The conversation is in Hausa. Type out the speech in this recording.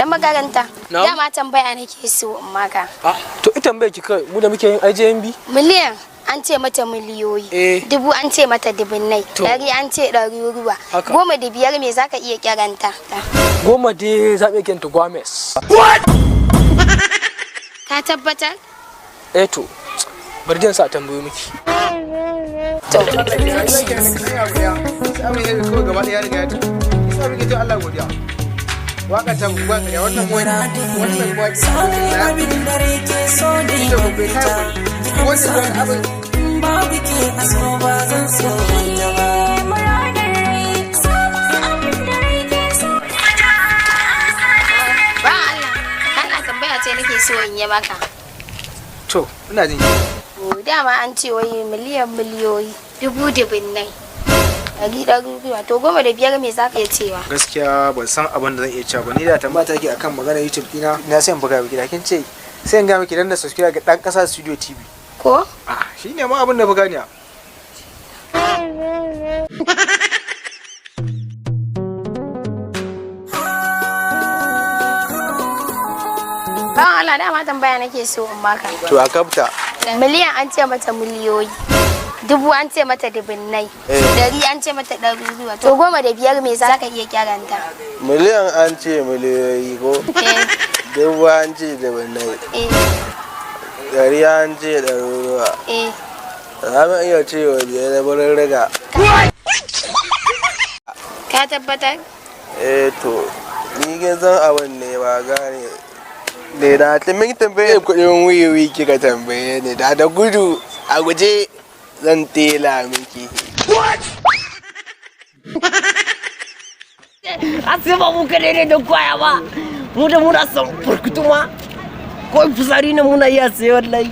Dan makaranta. Na'am. Dama tambaya nake so in maka. Ah, to ita tambaye ki kai, mu da muke yin IJMB. Miliyan an ce mata miliyoyi. Dubu an ce mata dubunnai. To. Ɗari an ce ɗaruruwa. Haka. 15 me zaka iya kiranta? 10 dai za mu iya kiranta Gomez. Ka tabbatar? Eh to, bari dai in sa a tambayo miki. To. Waka ta ba ka wannan wannan waki Abin da ke so da wannan abin. Babu ke a so ba zan so wata ba. Ba Allah. Kana tambaya ce nake so in yi maka. To, ina jin ki. To, dama an ce wai miliyan miliyoyi, dubu dubunnai. Ɗari ɗaruruwa. To 15 me zaka iya cewa? Gaskiya ban san abin da zan iya cewa ba. Ni da tambaya take akan magana YouTube dina na, sai in buga miki da kin ce sai in ga miki dan da subscribe ga Dan Kasa Studio TV. Ko? Ah, shine ma abin da buga ni. Ba Allah, dama tambaya nake so in maka. To, a kafta. Miliyan an ce mata miliyoyi. Dubu an ce mata dubunnai. Ɗari an ce mata ɗaruruwa. To 15 me zaka iya kiranta? Miliyan an ce miliyoyi ko? Eh. Dubu an ce dubunnai. Eh. Ɗari an ce ɗaruruwa. Eh. Za mu iya cewa biyar da burin riga. Ka tabbatar? Eh to, ni kin san abin ne ba gane ne da timin tambaye kuɗin wiwi kika tambaye ni da da gudu a guje zan tela miki. A sai ba mu kaɗai ne da kwaya ba, mu da muna son burkutu ma ko fitsari ne muna iya sai wallahi.